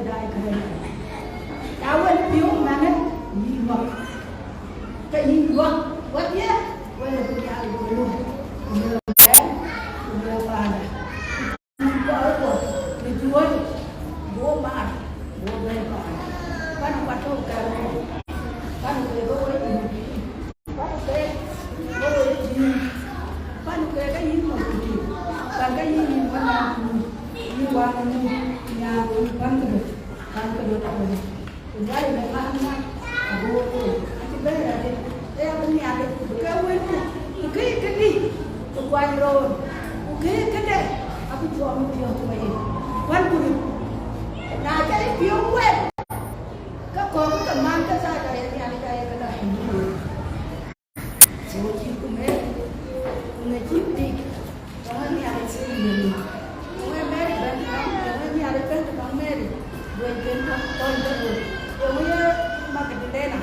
daai kënë. Na wën piɔ̈u mɛnë, yï luak. Ke yï luak, wadhie, wën bï Nhialic bï luak. Ku luak bɛ̈n, ku luak paanda. Ku kɔɔr kuɔth, në juööl, buk maar, buk bɛ̈n paanda. Pan kuat tɔ̈u kɛ̈ɛ̈r, pan kek ke wec juööl. Pan kek, ke wec juööl. Pan kek ke yïn mɔ̈u ku tïŋ. Pan ke yïn yïn wën naan ku, yïn wään ku, nyan ku, pan këdu, pan këdu tɔ̈u. Ku Nhialic në ŋa ŋa, abï wo looi, acï bɛ̈ɛ̈r adï, ee abï Nhialic, bï ke wël ku, bï ke këdï, bï kuany roor, ku ke këde, abï cuɔm piɔ̈ɔ̈th wei, wän ku röt. Na ca ye piɔ̈u wei, ke kɔ̈k ke man ke thaai ka ye Nhialic aye ke lɔ him. So cït ku Mary, ku ŋic cït tik, eeŋö Nhialic thïn yïn? Eeŋö Mary bɛ̈n tënɔŋ, eeŋö Nhialic bɛ̈n tënɔŋ Mary? Duɔ̈nyken tɔ̈, tɔ̈ny ke röt. Eeŋö ye Magdalena?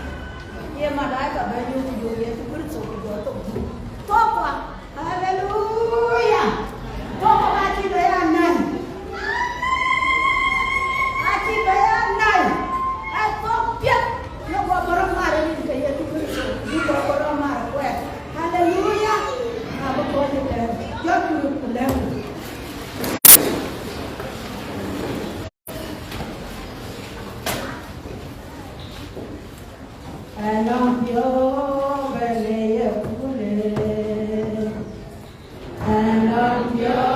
Ye malaika bɛ̈n yök ku yök Yecu Kërtho ku jɔ thok dhuk. Thok kua! Haleluya! Thok acï bɛ ya näi. Acï bɛ ya näi. Aa thok piɛth. Ye guɔ bɔ̈ rɔt maar rin ke Yecu Kërtho. Ye guɔ bɔ̈ rɔt maar kuɛɛr. Haleluya! Na bï kɔc ëtɛ̈ɛ̈n. Jɔt ku röt ku lɛ̈k. Anɔŋ piɔ̈u bɛ̈n ë ye kulë. Anɔŋ piɔ̈u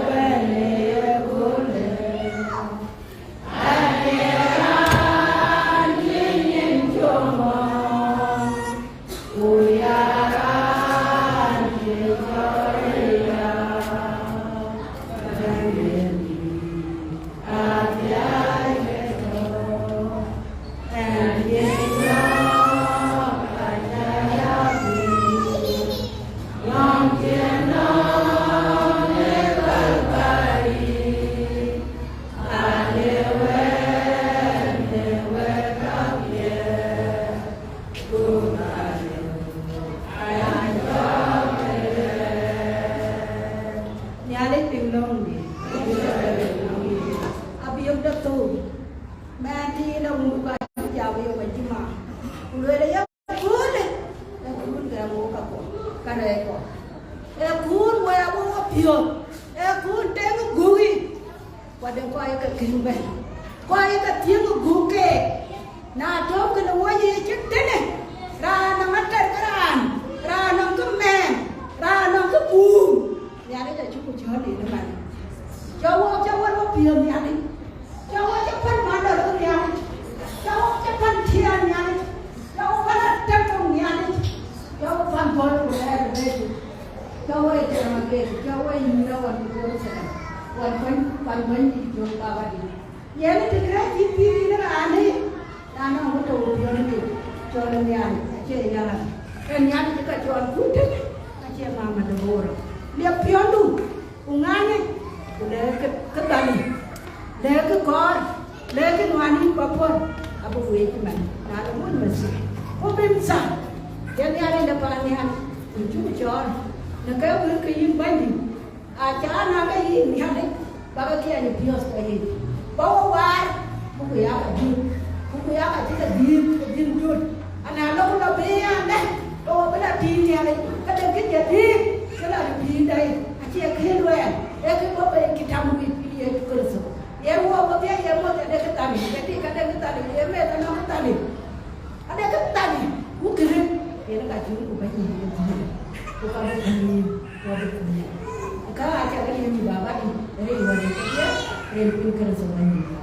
bɛ̈n ë ye kulë. Ade raan cï nyin cöm, ku ya raan cï jɔt ya. Nhialic piŋ lɔ̈ŋdï. Abï yök dap thou. Mɛn tïïn awun ka jam yök ajïma. Ku lueel ë ye kuun, ë kuun gɛm wok kakuɔ, ka rɛɛc kɔ̈k. Ë kuun wɛɛk wok wapiɔ̈ɔ̈th. Ë kuun teŋ guk yic. Ku ade kɔc ke kën bɛ̈n, kɔc ke thiëŋ ë guk keek. Na tɔ̈u kënë wo yiic cït tënë, raan nɔŋ ater ke raan, raan nɔŋ kë mɛɛn, raan nɔŋ kë buum, Nhialic acuk cɔ̈ɔ̈l en ëmën. Cä wok cä wär wo piɔ̈ɔ̈th Nhialic, cä wok cä pän mandɔl ke Nhialic, cä wok cä pän tiɛɛl Nhialic, cä wok pän ater ke Nhialic, cä wok pän bɔ̈l ku rɛɛr ë Yecu. Cä wok ë Jerusalem, cä wok ë nyïïr awan ku Jerusalem, wan kuany, wan kuany dït Jöŋ Baba dït. Yen të kërɛɛc cï pïïr yïn raan ë, na nɔŋ wën tɔ̈u piɔ̈nde, cɔl ë Nhialic, acie yäär. Ee Nhialic ka cɔl kuc tënë, acie mama Debora. Liep piɔ̈ndu, ku ŋany, ku lɛ̈k kë, kë dhalic, lɛ̈k kë kɔɔr, lɛ̈k kë nuan yïn papuɔ̈l, abï weec ëmën, na lɔ muc Methia. Ku bïm tha, yen Nhialic de paan nhial, ku cuk cɔɔl, në ke wël ke yïn Bɛ̈nydït. Aca na ke yïn Nhialic, ba ke kiɛɛny ë piɔ̈ɔ̈th kɔc yiic. Ba wo waar, buku ya ka dhil, buku ya ka cï ke dhil, ke dhil döt. Ana lok lɔ bï ya dɛ, ke wo bï la pïïr Nhialic, ke den kë jɛ dhil, ke la në pïïrda yic, acie kë luɛɛl, ee kë bɔ̈ bei kitam wïc Yecu Kërtho. Ye wo wo bia ye moth ade kë thani, ye tik ade kë thani, ye meth anɔŋ kë thani. Ade kë thani, ku kërë, yen ka cïn ku bɛ̈ny yïn ë dhil, ku ka bï bɛ̈ny yïn, ku abï kuny yïn. Ka aca ke yen yï Baba dï, rin wär ë kedhie, rin piny Kërtho wär yïn.